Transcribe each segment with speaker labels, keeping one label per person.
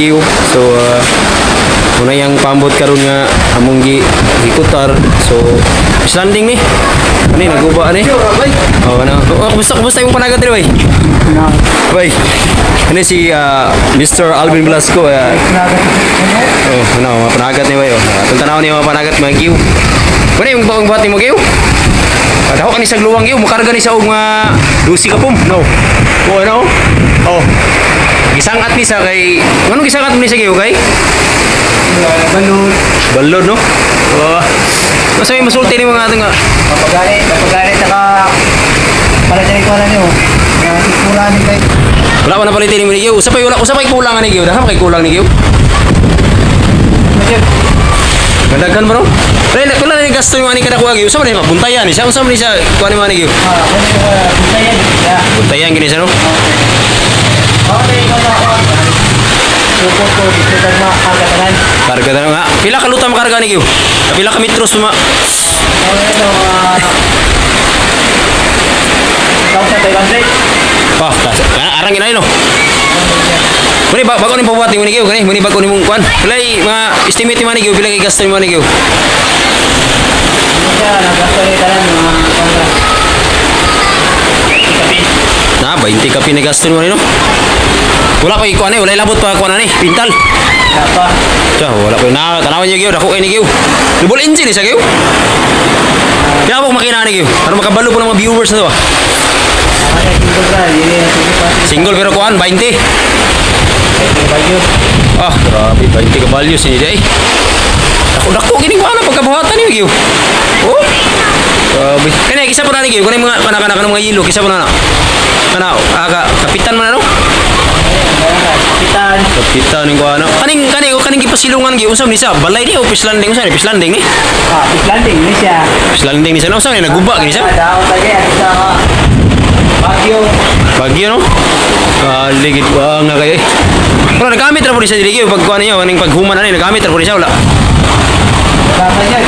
Speaker 1: Giw. So muna yang pambot karon nga among gi gikutar. So landing ni. Ani naguba ani. Oh, ano? Oh, kumusta kumusta yung panagat diri, bay? Bay. Ano si Mr. Alvin Velasco. Oh, ano, mga panagat ni bay. Oh. Atong tanaw ni mga panagat, mga giw. Ano yung bagong buhat nimo, giw? Dako ni sa luwang, giw, mukarga ni sa og mga 12 ka pum. No. Oh, ano? Oh. Gisangat ni sa kay nganong gisangat ni sa giw kay?
Speaker 2: Balot.
Speaker 1: Balod, no? Oh. Basta may masulti ni mga ato nga.
Speaker 2: Mapagani, mapagani taka para dyan ko na niyo. Nga ni kay
Speaker 1: Wala pa na palitin ni giw. Usapay wala, usapay kulang ani giw. Daghan pa kay kulang ni giw. Gandaghan ba, no? Pre, kung ni gasto yung ani kada kuha giw. Usa man ni buntayan ni siya. Unsa man ni siya kuha ni mga ni giw?
Speaker 2: Ah, kung buntayan ya.
Speaker 1: Buntayan gini siya, no?
Speaker 2: Okay, ikaw na ako. Support ko dito sa mga kagatanan.
Speaker 1: Karga na nga. Pila ka luta makarga ni giw? Pila ka metros ma?
Speaker 2: Okay, ito mga 1,500.
Speaker 1: Oh, arang ginay, no? Muni ba bago ni pabuhat ni giw kani, muni bago ni mong kuan. Pila mga estimate ni mani giw, pila kay gasto ni mani giw?
Speaker 2: Ano siya, nagasto ni tanan mga kontra. Ikapi.
Speaker 1: Na 20 ka pinagasto ni mani, no? Wala pa ikuan eh, wala labot pa kuan ani, pintal.
Speaker 2: Wala pa.
Speaker 1: Tiya, wala ko na tanawan niyo giw, dako kay ni giw. Double engine ni sa giw. Kaya ako makina ni giw. Para makabalo po ng mga viewers na to, ah.
Speaker 2: Ano, single ka, yun yung sige pa.
Speaker 1: Single pero kuan 20.
Speaker 2: Bagyo.
Speaker 1: Ah, grabe, 20 ka values ni Jay. Dako dako gini kuan na pagkabuhatan ni giw. Oh. Grabe. Kani kisa po na ni giw, kani mga kana kana kana mga yelo, kisa po na na. Kana aga kapitan man, ano?
Speaker 2: Kapitan.
Speaker 1: Kapitan ning kuan. Kaning kani kaning gipasilungan giw, unsa man ni siya? Balay ni o fish landing, unsa ni fish landing ni?
Speaker 2: Ah, fish landing ni siya.
Speaker 1: Fish landing ni siya, no? Unsa ni naguba gini siya?
Speaker 2: Daot lagi sa Bagyo.
Speaker 1: Bagyo, no? Kaligid ba nga kayo eh. Pero nagamit ra po ni siya dili pag kuan niyo, kaning paghuman ani nagamit ra po ni siya, wala?
Speaker 2: Tama niya.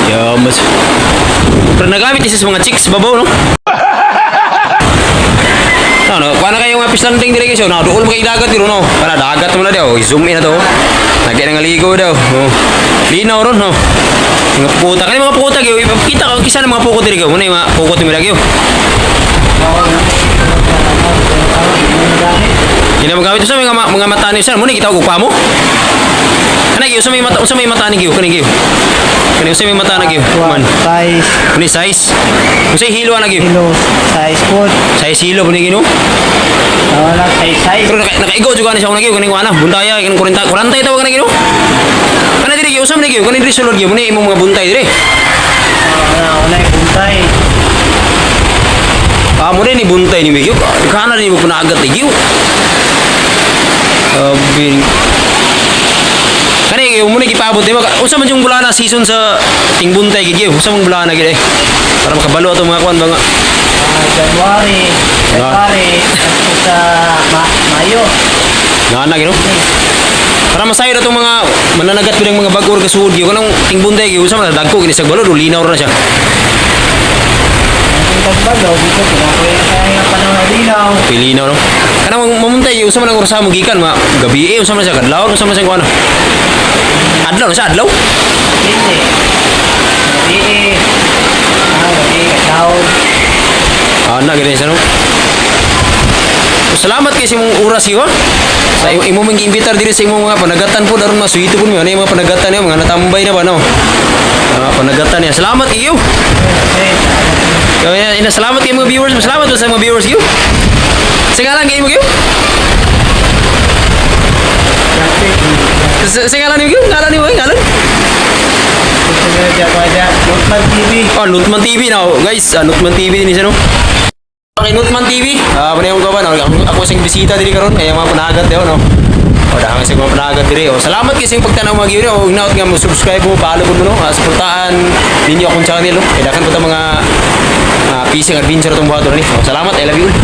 Speaker 1: Ya, mas. Pero nagamit ni siya sa mga chicks babaw, no? No, no, kuan na kayo nga fish landing diri guys, oh. Na duol mo kay dagat diri, no. Para dagat mo na daw. Zoom in na to. Nagay nga ligo daw. Oh. Linaw ron, no. Mga puta kani mga puta gyud. Ipakita ko kisa ng mga pukot diri gyud. Muna yung mga pukot ni gyud. Hindi na magamit sa mga mata ni sir. Muna kita ko pa mo. Kana gyud, sa may mata ni gyud, kani gyud. Kani sa may mata na gyud. Man.
Speaker 2: Size,
Speaker 1: Kani size. Unsay hilo ana gyud?
Speaker 2: kilo, size food.
Speaker 1: Size hilo pud ni gino.
Speaker 2: Wala, size, size.
Speaker 1: Pero nakaigo jud ani siya gyud kani ana buntaya kani 40 40 tawag kana gino. Kana diri gyud, usa man ni gyud, kani diri sulod gyud muna imong mga buntay diri.
Speaker 2: Wala, wala, buntay.
Speaker 1: Ah, mo ni buntay ni gyud. Kana ni mo panagat ni gyud. Sabi. Kani gyud mo ni gipaabot di ba? Unsa man yung bulana season sa tingbuntay gid gyud? Unsa man bulana gid eh? Para makabalo ato mga kuan ba nga.
Speaker 2: Ah, January, February, at sa Mayo.
Speaker 1: Nga na gino. Para masayo na itong mga mananagat pinang mga bag-o kasuod gyud kanang tingbuntay gyud, unsa man dagko gini sa balod o linaw ra na siya.
Speaker 2: Ang tagbalo, dito, pinakuha tayo ng panahon na linaw.
Speaker 1: Pilinaw, no. Kanang mamuntay gyud, unsa man ang orasa mo gikan ma gabi eh, unsa man siya kadlawon, unsa man siya kuan? Adlaw na siya, adlaw.
Speaker 2: Hindi. Gabi eh. Ah, gabi, kataw.
Speaker 1: Ah, na gini siya, no. So, salamat kay sa imong oras hiwa. Sa imo mong giimbitar diri sa imong mga panagatan po daron masuito po niyo. Ano yung mga panagatan niyo, mga natambay na ba, no? Mga panagatan niya. Salamat iyo.
Speaker 2: Okay.
Speaker 1: Kaya ina salamat kay mga viewers, salamat sa mga viewers gyud. Sa ngalan kay mo gyud? Sa ngalan niyo gyud? Ngalan niyo, ngalan?
Speaker 2: Lutman TV.
Speaker 1: Oh, Lutman TV na, guys. Ah, Lutman TV din siya, no. Okay, Lutman TV. Ah, uh, ko ba, no? Ako sing bisita diri karon kaya mga panagat daw, no. O, dahil sa mga panagat diri. Oh, salamat kay sa inyong pagtanaw mga gyud. O, hinaot nga mo subscribe mo, follow mo, no. Ah, suportahan ninyo akong channel, no. Kaya daghan po ta mga fishing adventure itong buhaton ni. Oh, salamat, I love you all.